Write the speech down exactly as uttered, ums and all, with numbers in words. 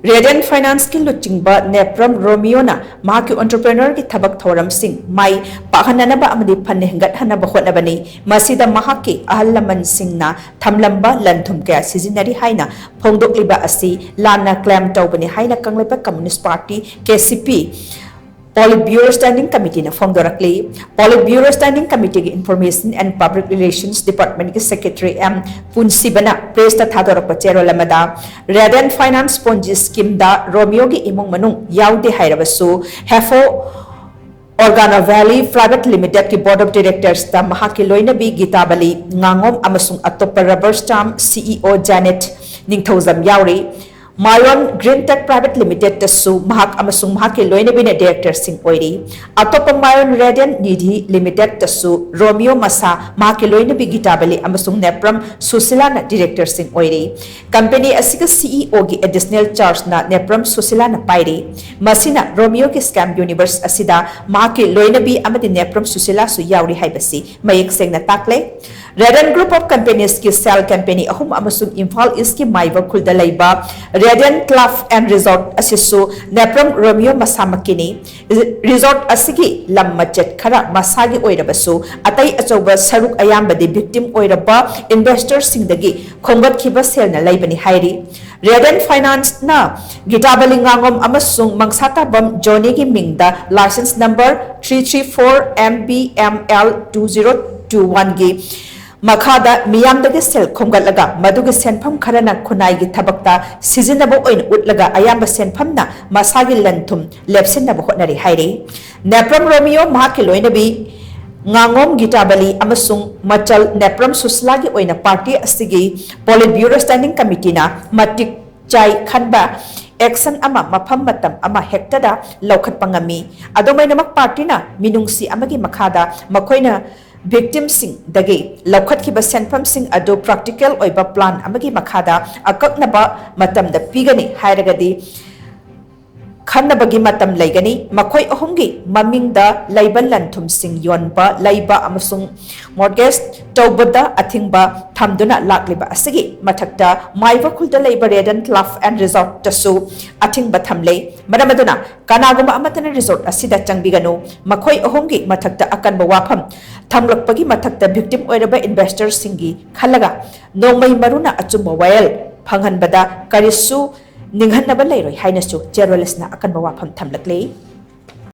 Radiant Finance-ꯀꯤ ꯂꯨꯆꯤꯡꯕ ꯅꯦꯄ꯭ꯔꯝ ꯔꯣꯃꯤꯌꯣꯅ ꯃꯍꯥꯛꯀꯤ entrepreneur-ꯒꯤ ꯊꯕꯛ ꯊꯧꯔꯝꯁꯤꯡ ꯃꯥꯏ ꯄꯥꯛꯍꯟꯅꯅꯕ ꯑꯃꯗꯤ ꯐꯅ ꯍꯦꯟꯒꯠꯍꯟꯅꯕ ꯍꯣꯠꯅꯕꯅꯤ꯫ ꯃꯁꯤꯗ ꯃꯍꯥꯛꯀꯤ ꯑꯍꯜ ꯂꯃꯟꯁꯤꯡꯅ ꯊꯝꯂꯝꯕ ꯂꯟ ꯊꯨꯝ ꯀꯌꯥ ꯁꯤꯖꯤꯟꯅꯔꯤ ꯍꯥꯏꯅ ꯐꯣꯡꯗꯣꯛꯂꯤꯕ ꯑꯁꯤ ꯂꯥꯟꯅ claim ꯇꯧꯕꯅꯤ ꯍꯥꯏꯅ Kangleipak Communist Party, K C P, Politburo Standing Committee-ꯅ ꯐꯣꯡꯗꯣꯔꯛꯂꯤ꯫ Politburo Standing Committee-ꯒꯤ Information and Public Relations Department-ꯀꯤ Secretary M ꯄꯨꯟꯁꯤꯕꯅ press-ꯇ ꯊꯥꯗꯣꯔꯛꯄ ꯆꯦꯔꯣꯜ ꯑꯃꯗ, Radiant Finance Ponzi scheme-ꯗ ꯔꯣꯃꯤꯌꯣꯒꯤ ꯏꯃꯨꯡ ꯃꯅꯨꯡ ꯌꯥꯎꯗꯦ ꯍꯥꯏꯔꯕꯁꯨ, ꯍꯦꯐꯣ Organo Valley Private Limited-ꯀꯤ Board of Directors-ꯇ ꯃꯍꯥꯛꯀꯤ ꯂꯣꯏꯅꯕꯤ ꯒꯤꯇꯥꯕꯂꯤ ꯉꯥꯉꯣꯝ ꯑꯃꯁꯨꯡ ꯑꯇꯣꯞꯄ Rubber Stamp C E O Janet ꯅꯤꯡꯊꯧꯖꯝ ꯌꯥꯎꯔꯤ꯫ Mayon Green Tech Private Limited-ꯇꯁꯨ ꯃꯍꯥꯛ ꯑꯃꯁꯨꯡ ꯃꯍꯥꯛꯀꯤ ꯂꯣꯏꯅꯕꯤꯅ director-ꯁꯤꯡ ꯑꯣꯏꯔꯤ꯫ ꯑꯇꯣꯞꯄ Mayon Radiant Nidhi Limited-ꯇꯁꯨ ꯔꯣꯃꯤꯌꯣ ꯃꯁꯥ, ꯃꯍꯥꯛꯀꯤ ꯂꯣꯏꯅꯕꯤ ꯒꯤꯇꯥꯕꯂꯤ ꯑꯃꯁꯨꯡ ꯅꯦꯄ꯭ꯔꯝ ꯁꯨꯁꯤꯂꯥꯅ director-ꯁꯤꯡ ꯑꯣꯏꯔꯤ꯫ Company ꯑꯁꯤꯒꯤ C E O-ꯒꯤ additional charge-ꯅ ꯅꯦꯄ꯭ꯔꯝ ꯁꯨꯁꯤꯂꯥꯅ ꯄꯥꯏꯔꯤ꯫ ꯃꯁꯤꯅ ꯔꯣꯃꯤꯌꯣꯒꯤ scam universe ꯑꯁꯤꯗ ꯃꯍꯥꯛꯀꯤ ꯂꯣꯏꯅꯕꯤ ꯑꯃꯗꯤ ꯅꯦꯄ꯭ꯔꯝ ꯁꯨꯁꯤꯂꯥꯁꯨ ꯌꯥꯎꯔꯤ ꯍꯥꯏꯕꯁꯤ ꯃꯌꯦꯛ ꯁꯦꯡꯅ ꯇꯥꯛꯂꯦ꯫ Radiant Group of Companies-ꯀꯤ shell company ꯑꯍꯨꯝ ꯑꯃꯁꯨꯡ ꯏꯝꯐꯥꯜ East-ꯀꯤ ꯃꯥꯏꯕ ꯈꯨꯜꯗ ꯂꯩꯕ Radiant Club and Resort ꯑꯁꯤꯁꯨ ꯅꯦꯄ꯭ꯔꯝ ꯔꯣꯃꯤꯌꯣ ꯃꯁꯥꯃꯛꯀꯤꯅꯤ꯫ Resort ꯑꯁꯤꯒꯤ ꯂꯝ ꯃꯆꯦꯠ ꯈꯔ ꯃꯁꯥꯒꯤ ꯑꯣꯏꯔꯕꯁꯨ, ꯑꯇꯩ ꯑꯆꯧꯕ ꯁꯔꯨꯛ ꯑꯌꯥꯝꯕꯗꯤ victim ꯑꯣꯏꯔꯕ investor-ꯁꯤꯡꯗꯒꯤ ꯈꯣꯝꯒꯠꯈꯤꯕ ꯁꯦꯜꯅ ꯂꯩꯕꯅꯤ ꯍꯥꯏꯔꯤ꯫ Radiant Finance-ꯅ ꯒꯤꯇꯥꯕꯂꯤ ꯉꯥꯉꯣꯝ ꯑꯃꯁꯨꯡ ꯃꯪꯁꯥꯇꯥꯕꯝ ꯖꯣꯅꯤꯒꯤ ꯃꯤꯡꯗ license number three three four M B M L two zero two one-ꯒꯤ ꯃꯈꯥꯗ ꯃꯤꯌꯥꯝꯗꯒꯤ ꯁꯦꯜ ꯈꯣꯝꯒꯠꯂꯒ, ꯃꯗꯨꯒꯤ ꯁꯦꯟꯐꯝ ꯈꯔꯅ ꯈꯨꯟꯅꯥꯏꯒꯤ ꯊꯕꯛꯇ ꯁꯤꯖꯤꯟꯅꯕ ꯑꯣꯏꯅ ꯎꯠꯂꯒ, ꯑꯌꯥꯝꯕ ꯁꯦꯟꯐꯝꯅ ꯃꯁꯥꯒꯤ ꯂꯟ ꯊꯨꯝ ꯂꯦꯞꯁꯤꯟꯅꯕ ꯍꯣꯠꯅꯔꯤ ꯍꯥꯏꯔꯤ꯫ ꯅꯦꯄ꯭ꯔꯝ ꯔꯣꯃꯤꯌꯣ, ꯃꯍꯥꯛꯀꯤ ꯂꯣꯏꯅꯕꯤ ꯉꯥꯉꯣꯝ ꯒꯤꯇꯥꯕꯂꯤ ꯑꯃꯁꯨꯡ ꯃꯆꯜ ꯅꯦꯄ꯭ꯔꯝ ꯁꯨꯁꯤꯂꯥꯒꯤ ꯑꯣꯏꯅ party ꯑꯁꯤꯒꯤ Politburo Standing Committee-ꯅ ꯃꯇꯤꯛ ꯆꯥꯏ ꯈꯟꯕ action ꯑꯃ ꯃꯐꯝ ꯃꯇꯝ ꯑꯃ ꯍꯦꯛꯇꯗ ꯂꯧꯈꯠꯄ ꯉꯝꯃꯤ꯫ ꯑꯗꯨꯝ ꯑꯣꯏꯅꯃꯛ, party-ꯅ ꯃꯤꯅꯨꯡꯁꯤ ꯑꯃꯒꯤ ꯃꯈꯥꯗ ꯃꯈꯣꯏꯅ victim-ꯁꯤꯡꯗꯒꯤ ꯂꯧꯈꯠꯈꯤꯕ ꯁꯦꯟꯐꯝꯁꯤꯡ ꯑꯗꯨ practical ꯑꯣꯏꯕ plan ꯑꯃꯒꯤ ꯃꯈꯥꯗ ꯑꯀꯛꯅꯕ ꯃꯇꯝꯗ ꯄꯤꯒꯅꯤ ꯍꯥꯏꯔꯒꯗꯤ, ꯈꯟꯅꯕꯒꯤ ꯃꯇꯝ ꯂꯩꯒꯅꯤ꯫ ꯃꯈꯣꯏ ꯑꯍꯨꯝꯒꯤ ꯃꯃꯤꯡꯗ ꯂꯩꯕ ꯂꯟ ꯊꯨꯝꯁꯤꯡ ꯌꯣꯟꯕ, ꯂꯩꯕ ꯑꯃꯁꯨꯡ mortgage ꯇꯧꯕꯗ ꯑꯊꯤꯡꯕ ꯊꯝꯗꯨꯅ ꯂꯥꯛꯂꯤꯕ ꯑꯁꯤꯒꯤ ꯃꯊꯛꯇ ꯃꯥꯏꯕ ꯈꯨꯜꯗ ꯂꯩꯕ Radon Club and Resort ꯇꯁꯨ ꯑꯊꯤꯡꯕ ꯊꯝꯂꯦ꯫ ꯃꯔꯝ ꯑꯗꯨꯅ ꯀꯅꯥꯒꯨꯝꯕ ꯑꯃꯠꯇꯅ resort ꯑꯁꯤꯗ ꯆꯪꯕꯤꯒꯅꯨ꯫ ꯃꯈꯣꯏ ꯑꯍꯨꯝꯒꯤ ꯃꯊꯛꯇ ꯑꯀꯟꯕ ꯋꯥꯐꯝ ꯊꯝꯂꯛꯄꯒꯤ ꯃꯊꯛꯇ victim ꯑꯣꯏꯔꯕ investor ꯁꯤꯡꯒꯤ ꯈꯜꯂꯒ ꯅꯣꯡꯃꯩ ꯃꯔꯨꯅ ꯑꯆꯨꯝꯕ ꯋꯥꯌꯦꯜ ꯐꯪꯍꯟꯕꯗ ꯀꯔꯤꯁꯨ ꯅꯤꯡꯍꯟꯅꯕ ꯂꯩꯔꯣꯏ ꯍꯥꯏꯅꯁꯨ Gerald Wallace ꯅ ꯑꯀꯟꯕ ꯋꯥꯐꯝ ꯊꯝꯂꯛꯂꯤ꯫